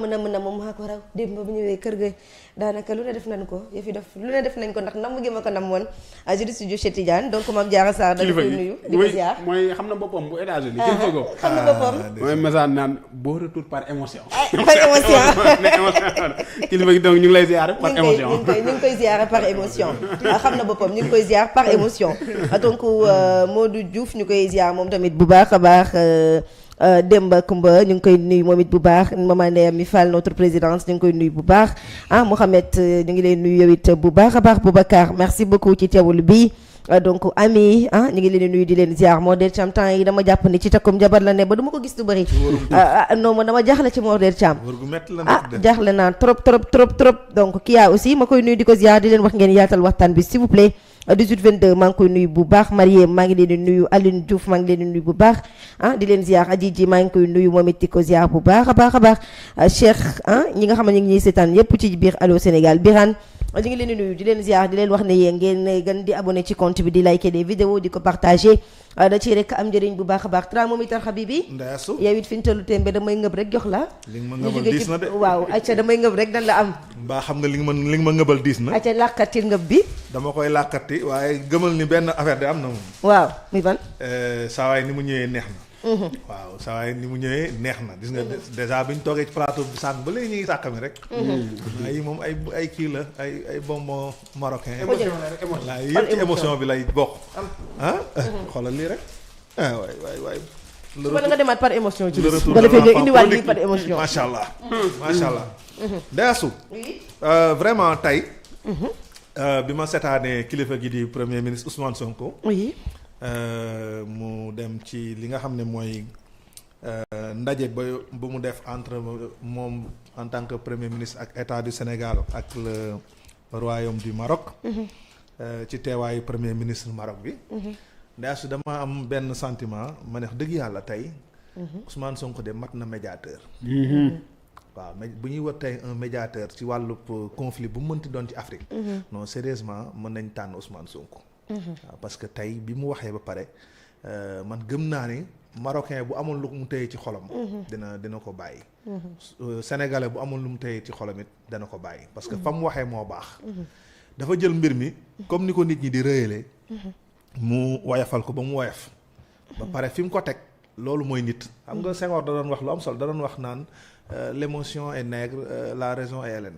na moom maa ko raw démb ba bu ñëwee kër ga daanaka lu ne def nañ ko yëf yi def lu ne def nañ ko ndax nam gi ma ko nam woon judi studio Cheikh Tidiane donc Mame Diarra Sarr dañ koy nuyu di ko ziar mooy xam na boppam bu États-Unis kilifa go xam na boppam mooy message naan beau retour par émotion par émotion kilifa gi donc ñu ngi lay ziar par émotion ñu ngi koy ziar par émotion xam na boppam ñu ngi koy ziar par émotion donc Modou Diouf ñu koy ziar moom tamit bu baax a baax Demba Kumba ñu ngi koy nuyu moom it bu baax Maman Ndeye mi Fall notre présidente ñu ngi koy nuyu bu baax Mohamed ñu ngi lay nuyu yow it bu baax a baax Boubacar merci beaucoup ci teewul bi donc ami ñu ngi leen di nuyu di leen ziar Mor Del Thiam temps yi dama jàpp ni ci takkum jabar la ne ba du ma ko gis lu bëri non ma dama jaaxle ci Mor Del Thiam jaaxle naa trop donc kii aussi ma koy nuyu di ko ziar di leen wax ngeen yaatal waxtaan bi s'il vous plaît 18-22 maa ngi koy nuyu bu baax Mariem maa ngi leen di nuyu Aline Diouf maa ngi leen di nuyu bu baax di leen ziar Adji maa ngi koy nuyu moom it di ko ziar bu baax a baax Cheikh ñi nga xam ne ñu ngi ñuy seetaan yépp ci biir Allô Sénégal Birane ñu ngi leen di nuyu di leen ziar di leen wax ne yéen ngeen gën di abonné ci compte bi di liker des vidéos di ko partager da ci rek am njëriñ bu baax a baax tra moom itam Habibi yow it fi ñu tollu tembe damay ngëb rek jox la li nga ma ngëbal diis na de waaw acca damay ngëb rek dan la am mbaa xam nga li nga ma ngëbal diis na acca làkkati ngëb bi dama koy làkkati waaye gëmal ni benn affaire de am na moom waaw muy ban saawaay ni mu ñëwee neex na waaw saawaay ni mu ñëwee neex na gis nga déjà bi ñu toogee ci plateau bi sànq ba léegi ñu ngi sàkkami rek yi moom ay kii la ay bonbon marocain la yëpp ci émotion bi lay bokk xoolal lii rek waay su ma nga demaat par émotion ci nga defee nga indiwaat lii par émotion macha allah Ndeyasu vraiment tey bi ma seetaanee kilifa gi di premier ministre Ousmane Sonko oui mu dem ci li nga xam ne mooy ndaje bu mu def entre moom en tant que premier ministre ak état du Sénégal ak le royaume du Maroc ci teewaayu premier ministre Maroc bi Ndeyasu dama am benn sentiment ma ne dëgg yàlla tey Ousmane Sonko de mat na médiateur waaw mais bu ñuy wër tey un médiateur ci wàllu conflit bu mu mënti doon ci Afrique non sérieusement mën nañ tànn Ousmane Sonko waaw parce que tey bi mu waxee ba pare man gëm naa ni marocain bu amul lu mu téye ci xolam dina ko bàyyi sénégalais bu amul lu mu téye ci xolam it dana ko bàyyi parce que fa mu waxee moo baax dafa jël mbir mi comme ni ko nit ñi di rëyalee mu woyafal ko ba mu woyaf ba pare fi mu ko teg loolu mooy nit xam nga Senghor da doon wax lu am solo da doon wax naan l'émotion est nègre la raison est hellène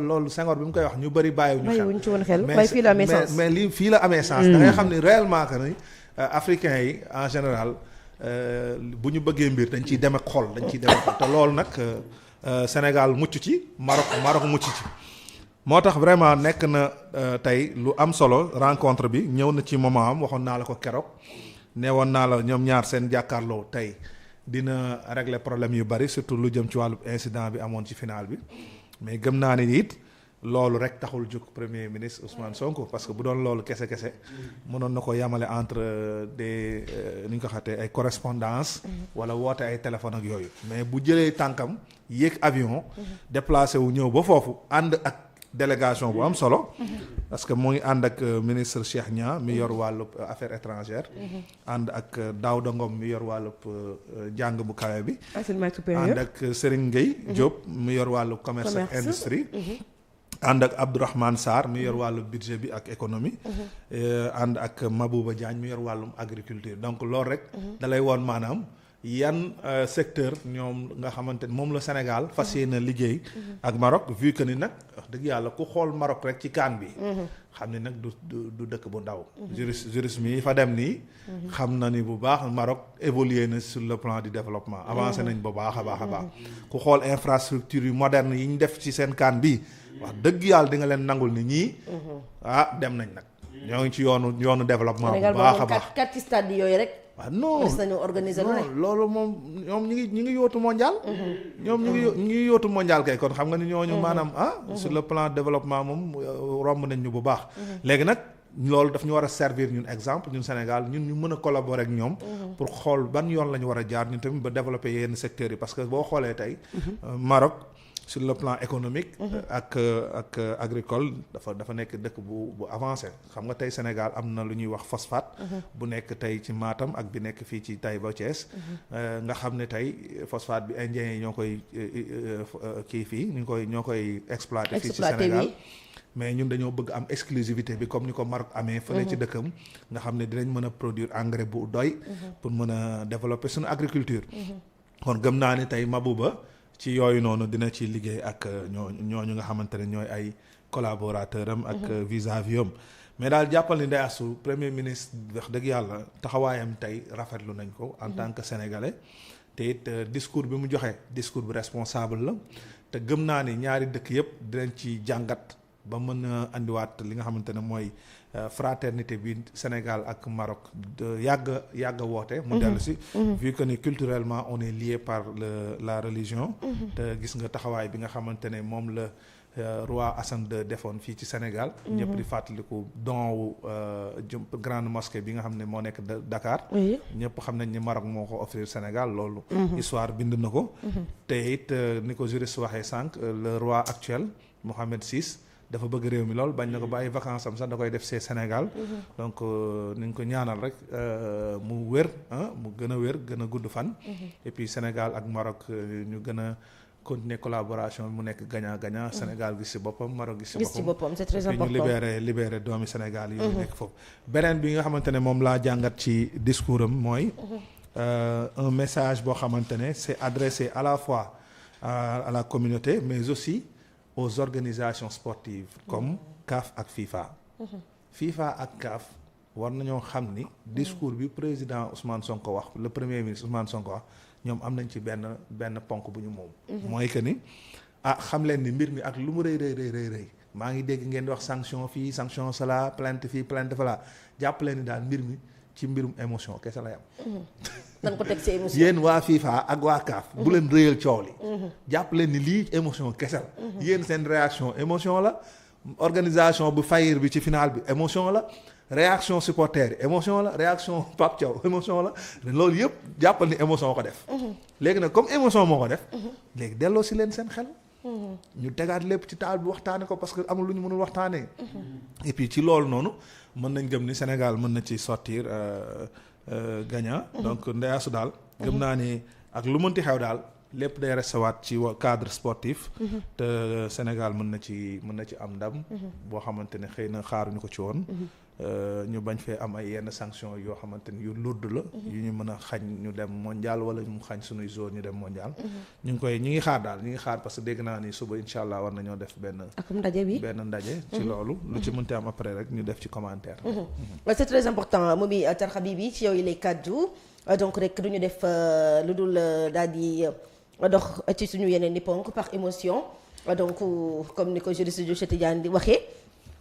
loolu Senghor bi mu koy wax ñu bëri bàyyiwuñu xel waaye fii la amee sens mais lii fii la amee sens da ngay xam ni réellement que ni africains yi en général bu ñu bëggee mbir dañ ciy dem ak xol te loolu nag Sénégal mucc ci Maroc mucc ci moo tax vraiment nekk na tey lu am solo rencontre bi ñëw na ci moment am waxoon naa la ko keroog nee woon naa la ñoom ñaar seen jàkkaarloo tey dina régler problème yu bari surtout lu jëm ci wàllu incident bi amoon ci final bi mais gëm naa ne it loolu rek taxul jóg premier ministre Ousmane Sonko parce que bu doon loolu kese mënoon na ko yamale entre des ni ñu ko xatee ay correspondance wala woote ay téléphone ak yooyu mais bu jëlee tànkam yéeg avion déplacé wu ñëw ba foofu ànd ak délégation bu am solo parce que mu ngi ànd ak ministre Cheikh Niang mi yor wàllub affaires étrangères ànd ak Daouda Ngom mi yor wàllub jàng bu kawe bi ànd ak Serigne Gueye Diop mi yor wàllub commerce ak industrie ànd ak Abdourahmane Sarr mi yor wàllu budget bi ak économie ànd ak Mabouba Diagne mi yor wàllum agriculture donc loolu rek dalay woon maanaam yan secteur ñoom nga xamante ni moom la Sénégal fas yéene liggéey ak Maroc vu que ni nag wax dëgg yàlla ku xool Maroc rek ci kaan bi xam ne nag du dëkk bu ndaw juriste mi fa dem nii xam na ni bu baax Maroc évolué na sur le plan du développement avancé nañ bu baax a baax ku xool infrastructure yu moderne yi ñu def ci seen kaan bi wax dëgg yàlla di nga leen nangul ni ñii dem nañ nag ñoo ngi ci yoonu développement bu baax a baax kat ci stade yooyu rek non loolu moom ñoom ñi ngi yóotu mondial ñoom ñu ngi yóotu mondial kay kon xam nga ni ñooñu maanaam sur le plan développement moom romb nañ ñu bu baax léegi nag loolu daf ñu war a servir ñun exemple ñun Sénégal ñun ñu mën a collaborer ak ñoom pour xool ban yoon la ñu war a jaar ñun tamit ba développer yenn secteurs yi parce que boo xoolee tey Maroc sur le plan économique. ak agricole dafa nekk dëkk bu avancé xam nga tey Sénégal am na lu ñuy wax phosphate. bu nekk tey ci Matam ak bi nekk fii ci Taïba Thiès. nga xam ne tey phosphate bi indiens yi ñoo koy kii fii ñoo koy exploité fii ci Sénégal. mais ñun dañoo bëgg am exclusivité bi comme ni ko Maroc amee fële ci dëkkam nga xam ne dinañ mën a produire engrais bu doy pour mën a développer suñu agriculture kon gëm naa ni tey Mabouba ci yooyu noonu dina ci liggéey ak ñooñu nga xamante ne ñooy ay collaborateur am ak vis-à-vis am mais daal jàppal ni Ndeye Astou premier ministre wax dëgg yàlla taxawaayam tey rafetlu nañ ko en tant que sénégalais te it discours bi mu joxe discours bu responsable la te gëm naa ni ñaari dëkk yëpp dinañ ci jàngat ba mën a andiwaat li nga xamante ne mooy fraternité bi Sénégal ak Maroc yàgg woote mu dellu si vu que ni culturellement on est lié par la religion te gis nga taxawaay bi nga xamante ne moom la roi Hassan II defoon fii ci Sénégal ñëpp di fàttaliku don wu grande mosquée bi nga xam ne moo nekk Dakar ñëpp xam nañ ni Maroc moo ko offrir Sénégal loolu histoire bind na ko te it ni ko juriste waxee sànq le roi actuel Mohammed VI dafa bëgg réew mi lool bañ na ko ba ay vacances am sax da koy def see Sénégal donc ni ñu ko ñaanal rek mu wér mu gën a wér gën a gudd fan et puis Sénégal ak Maroc ñu gën a continuer collaboration mu nekk gagnant-gagnant Sénégal gis ci boppam Maroc gis ci boppam c'est très important ñu libéré doomi Sénégal yooyu nekk foofu beneen bi nga xamante ne moom laa jàngat ci discours am mooy un message boo xamante ne c'est adressé à la fois à la communauté mais aussi aux organisations sportives comme CAF ak FIFA. FIFA ak CAF war nañoo xam ni discours bi président Ousmane Sonko wax le premier ministre Ousmane Sonko wax ñoom am nañ ci benn ponk bu ñu moom. mooy que ni xam leen ni mbir mi ak lu mu rëy maa ngi dégg ngeen di wax sanction fii sanction cela plainte fii plainte fala jàpp leen ni daal mbir mi ci mbirum émotion kese la yam. da nga ko teg ci émotion yéen waa FIFA ak waa CAF. bu leen rëyal coow li. jàpp leen ni lii émotion kese la. yéen seen réaction émotion la. organisation bu fayir bi ci final bi émotion la. réaction supporter émotion la réaction Pape Thiaw émotion la loolu yëpp jàppal ni émotion ko def. léegi nag comme émotion moo ko def. léegi delloo si leen seen xel. ñu tegaat lépp ci taal bi waxtaane ko parce que amul lu ñu mënul waxtaanee. et puis ci loolu noonu mën nañ gëm ni Sénégal mën na ci sortir gagnant. donc Ndeye Astou daal. gëm naa ni ak lu mënti xew daal lépp day restewaat ci cadre sportif. te Sénégal mën na ci am ndam. boo xamante ne xëy na xaaruñu ko ci woon. ñu bañ fee am ay yenn sanction yoo xamante ni yu lourd la. yu ñu mën a xañ ñu dem mondial wala ñu xañ suñuy zone ñu dem mondial. ñu ngi xaar daal ñu ngi xaar parce que dégg naa ni suba incha allah war nañoo def benn ndaje ci loolu. lu ci mënti am après rek ñu def ci commentaire. c'est très important Momy Tarkha Bibi ci yow yi lay kaddu donc rek du ñu def lu dul daal di dox ci suñu yeneen ni ponk par émotion donc comme ni ko juriste Cheikh Tidiane di waxee.